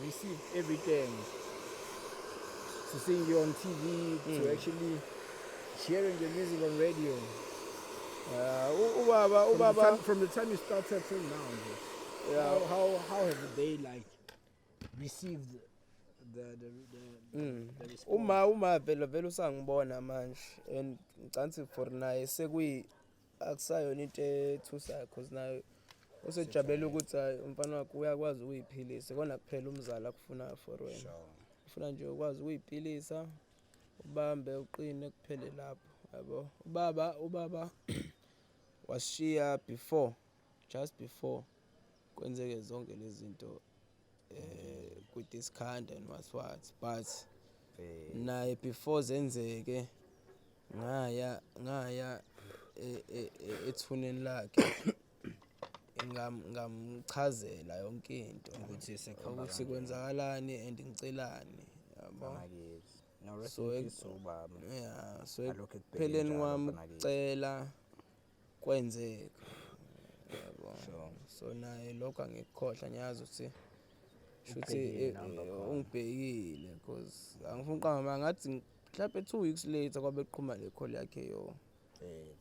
received everything? To seeing you on TV, to actually hearing your music on radio. Ubaba, From the ubaba. time, from the time you started till now, nje, how have they like received the response? Uma vele vele usangibona manje and ngicansi for naye sekuyi akusayona into ethusayo cause naye usejabulela ukuthi hayi umfana wakhe uyakwazi ukuyiphilisa, kona kuphela umzali akufunayo for wena. Ufuna nje ukwazi ukuyiphilisa, ubambe uqine kuphele lapho, yabo. Ubaba washiya before, just before kwenzeke zonke lezi zinto kwi-discount and what what, but naye before zenzeke ngaya ethuneni lakhe, ngamchazela yonke into Ukuthi sekuhamba ukuthi kanjani. kwenzakalani and ngicelani, yabo. Mfanakithi. No, rest So, in peace ubaba. Yeah, so Alokhu ekubheke ekupheleni njalo, kwami mfanakithi. ukucela kwenzeka, yabo. Sure. So naye lokho angikukhohlwa, ngiyazi ukuthi shuthi Ukubhekile namba khona. ungibhekile because angifuni uqamba ngathi mhlawumbe 2 weeks later kwabe kuqhuma le call yakhe yo. Yes.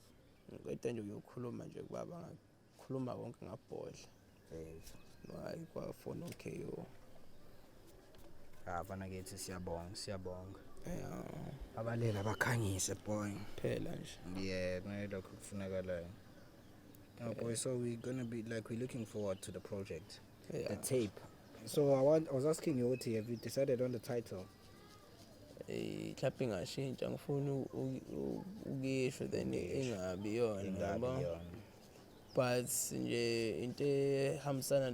Ngiqeda nje ukuyokhuluma nje kubaba, ngakhuluma konke ngabhodla. Yes. Hayi kwafona okay yo. Ah, mfanakithi, siyabonga, siyabonga. Yeah. Abalela abakhanyise boy. Phela nje. Yeah, kumele lokho kufunakalayo. Oh boy, so we're gonna be like we're looking forward to the project, the tape. So I was asking you, Oti, have you decided on the title? Mhlawumbe ingashintsha, ngifuna ukuyisho then ingabi yona, Ingabi yabo. yona. But nje into ehambisana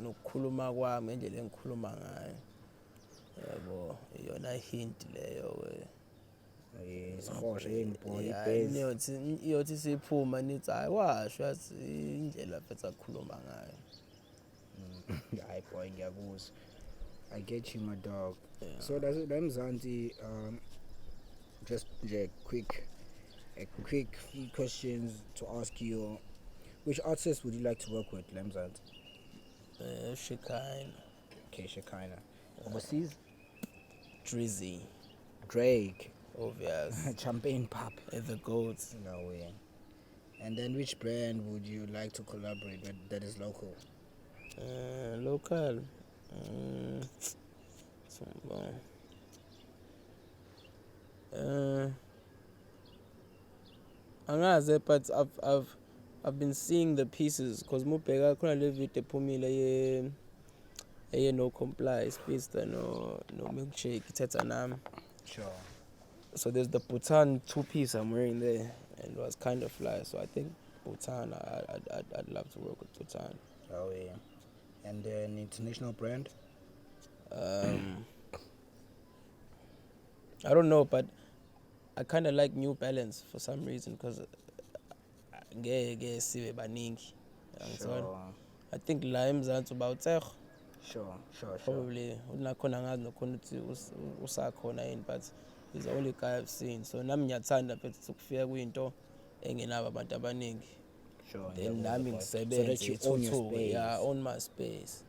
nokukhuluma kwami, ngendlela engikhuluma ngayo, yabo, iyona hint leyo ke. Isihosha yini boy, Yeah, ibase. Iyothi siphuma nithi hayi washo yathi indlela mfethu akhuluma ngayo. Hayi boy, ngiyakuzwa. I get you, my dog. Yeah. So that's it, Mzansi, just nje a quick few questions to ask you. Which artist would you like to work with, Lemzansi? Shekhinah. Okay, Shekhinah. Overseas? Drizzy. Drake. Obvious. Champagne Pop. The GOAT. No way. And then which brand would you like to collaborate with that is local? Local. Angazi, but I've been seeing the pieces because mubheka khona le video ephumile ye no comply Speedsta no milkshake ithetha nami. Sure. So there's the Bhutan two piece I'm wearing there, and it was kind of fly. So I think Bhutan, I'd love to work with Bhutan. Oh yeah. And then international brand? I don't know, but I kind of like New Balance for some reason because ngeke sibe baningi. Angizona. Sure. I think la eMzansi uba uTsego. Sure. Probably unakhona ngazi nokhona ukuthi usakhona yini, but he's the only guy I've seen. So nami ngiyathanda mfethu ukufika kwinto engenabo abantu abaningi. Sure, Then ngiyakuzwa nami boy. ngisebenze So that you own your ithuthuke. space. Yeah, own my space.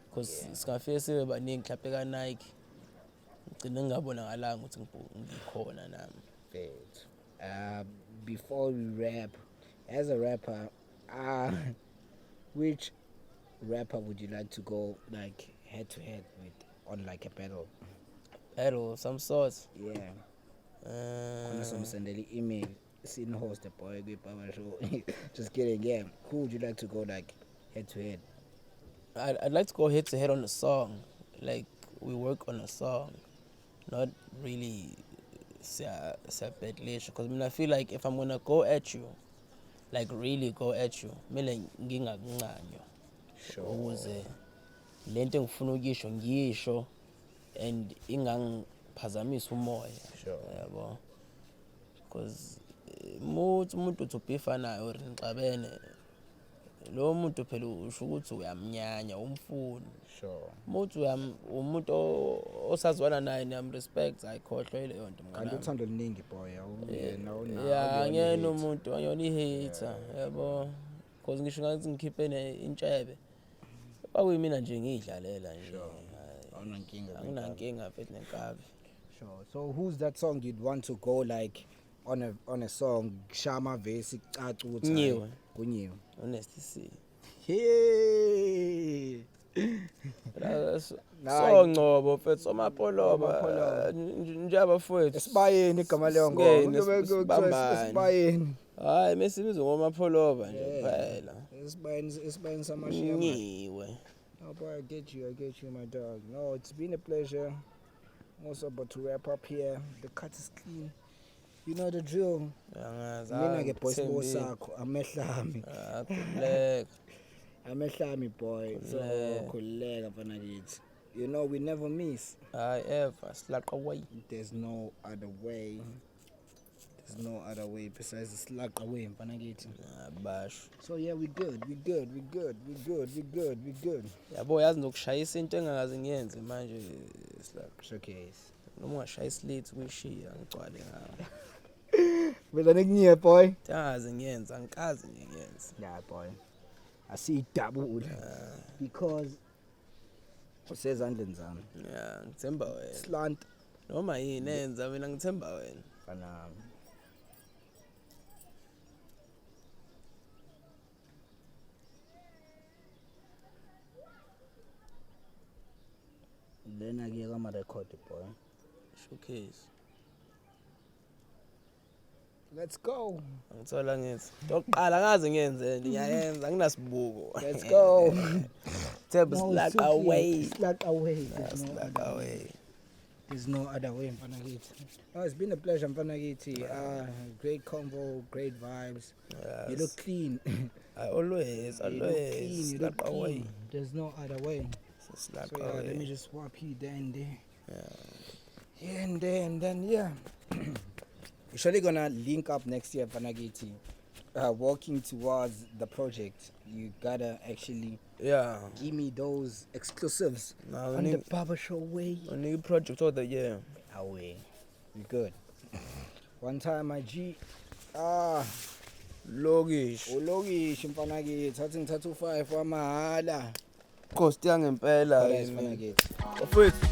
Because Yeah. singafike sibe baningi mhlawumbe ka Nike. Ngigcine ngingabonakalanga ukuthi ngikhona nami. Fit. Before we wrap, as a rapper, which rapper would you like to go head to head with on a battle? Battle of some sort. Yeah. Khona somsendele email. Sin host the boy with Baba show. Just kidding. Yeah. Who would you like to go head to head? I'd like to go head to head on a song. Like we work on a song, not really. Siya-battlisha because mina I feel like if I'm gonna go at you, like really go at you, kumele ngingakuncanywa ukuze lento engifuna ukuyisho ngiyisho and ingangiphazamisa umoya. Yabo, because muthi umuntu uthi ubhifa naye or nixabene, lowo muntu phela usho ukuthi uyamnyanya, umfuni. Muthi uyam umuntu osazwana naye, niyam-respect, ayikhohlwa leyo nto, mngani Kanti wami. Uthando oluningi, boy, awuyena Ya, angiyena umuntu, angiyona i-hater, yabo, because ngisho ngathi ngikhiphe intshebe, kwakuyimina nje ngiyidlalela nje. Hhayi, Awunankinga. Anginankinga mfethu nenkabi. Sure. So who's that song you'd want to go like on a song, shama verse, kucaca ukuthi hayi, Kunyiwe. Kunyiwe. Honestly C. Hey. Nayi. Songcobo mfethu, somapoloba. Somapoloba. Nje abafowethu. Esibayeni igama leyo ngoma. Singene, Kube kuthiwa sibambane. Esibayeni. Hayi, mesibizwa ngomapholoba nje Yeah. kuphela. Esibayeni samashiya. Nyiwe. Oh boy, I get you, I get you, my dog. No, it's been a pleasure. I'm also about to wrap up here. The cut is clean. You know the drill. Angazi. Mina ke boy, sibo Ngithembile. sakho amehlami. Ah, khululeka. Amehlami, boy. So Khululeka. khululeka mfana kithi. You know we never miss. Hayi, ever silaqa way. There's no other way. There's no other way besides the slack away mfana kithi. Basho. So yeah, we good. We good. We good. We good. We good. We good. Yabo, yazi nokushayisa into engakaze ngiyenze manje silaqa. Showcase. Noma ungashaya islit kuyishiya ngigcwale ngawo. Mina nikunyiye, boy. Into engakaze ngiyenze, angikaze nje ngiyenze. Yeah, boy. Asiyidabule because usezandleni zami. Ya, ngithemba wena. Slant. Noma yini enza, mina ngithemba wena. Fana. Lena ke kama record, boy. Showcase. Let's go. Angithola ngithi okokuqala ngaze ngiyenze, ngiyayenza, anginasibuko. Let's go. Themba No, silaqa it's too clean. away. Slack away. There's no Silaqa other way. away. There's no other way, mfana kithi. Oh, it's been a pleasure, mfana kithi. Great convo, great vibes. You look clean. I always You look always clean. You look silaqa away. clean. There's no other way. So Silaqa yeah, let me away. just swap you there and there. Here and there, and then yeah. We're surely gonna link up next year, mfana kithi. Working towards the project. You gotta actually give me those exclusives Now on the Barber Show way. we need project of the year. Away. We good. One time, my G. Ah, Lokish. Ulokishi mfana kithi. Athi ngithatha u5 wamahala. Cost yangempela. Alright, mfana kithi. Bafowethu.